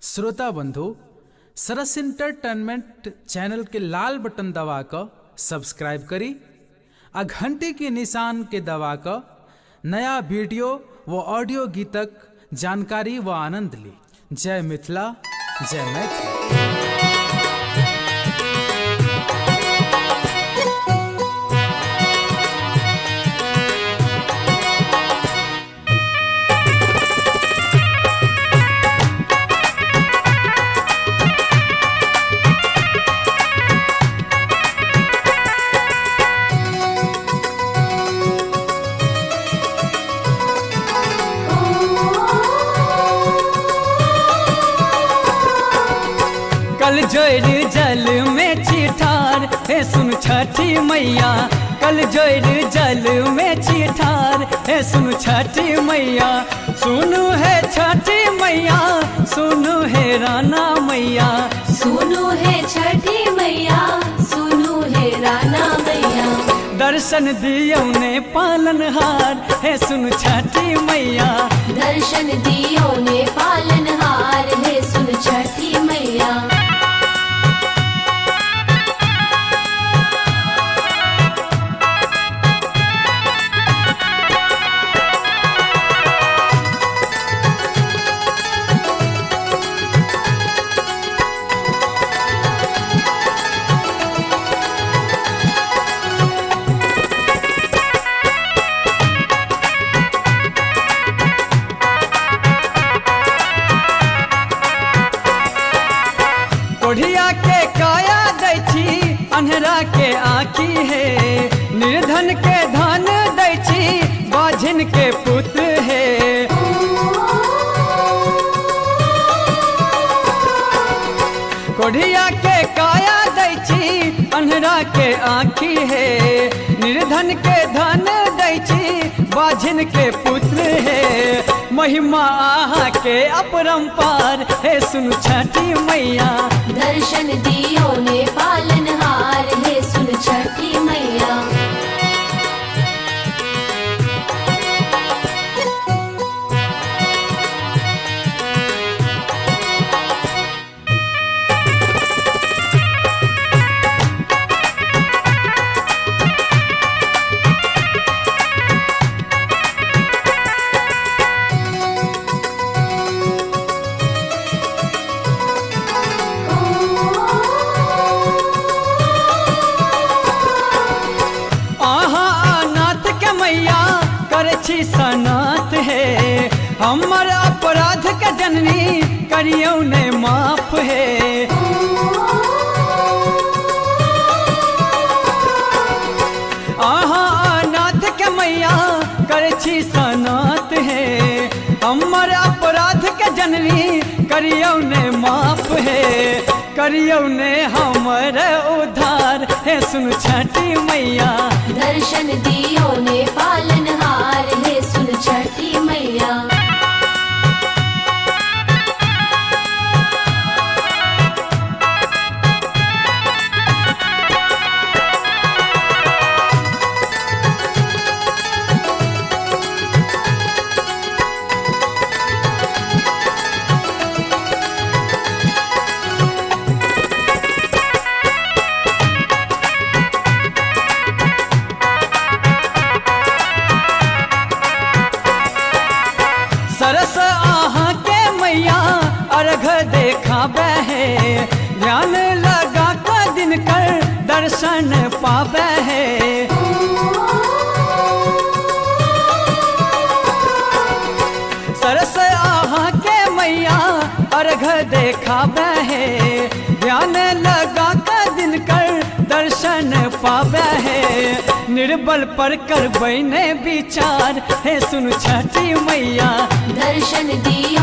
श्रोता बंधु, सरस entertainment channel के लाल बटन दबा कऽ सब्सक्राइब करी आ घंटी के निशान के दबा कऽ नया वीडियो व ऑडियो गीतक जानकारी व आनंद ली। जय मिथिला, जय मैथिली। कल जोड़ जल में छिठार हे सुन छठी मैया। कल जोड़ जल में छिठार हे सुन छठी मैया। सुनु है छठी मैया, सुनु है राना मैया। सुनु है छठी मैया, सुनु है राना मैया। दर्शन दियौ ने पालनहार हे सुन छठी मैया। दर्शन दियो ने पालनहार हे सुन छठी मैया। कोढ़िया के काया दै छी, अन्हरा के आँखी है। निर्धन के धन दै छी, बाझिन के पुत्र है। कोढ़िया के काया दै छी, अन्हरा के आँखी है। निर्धन के धन दै छी, बाझिन के पुत्र है। महिमा अहाँ के अपरंपार हे सुन छठी मैया। दर्शन दियो ने पालनहार हे सुन छठी मैया। आहा अनाथ के मैया कर छी सनाथ है। हमर अपराध के जननी करियौ ने माफ है। आहा अनाथ के मैया कर छी सनाथ है। हमर अपराध के जननी करियौ ने माफ है। करियौ ने हमर उद्धार हे सुन छठी मैया। दर्शन दियो ने पालनहार हे सुन छठी मैया। सरस आहा के मैया अर्घ देखाबे है। ध्यान लगा कर दिन कर दर्शन पाबे है। सरस आहा के मैया अर्घ देखाबे है। ध्यान लगा कर दिन कर दर्शन पाबे है। निर्बल पर करबै ने विचार हे सुन छठी मैया। दर्शन दियो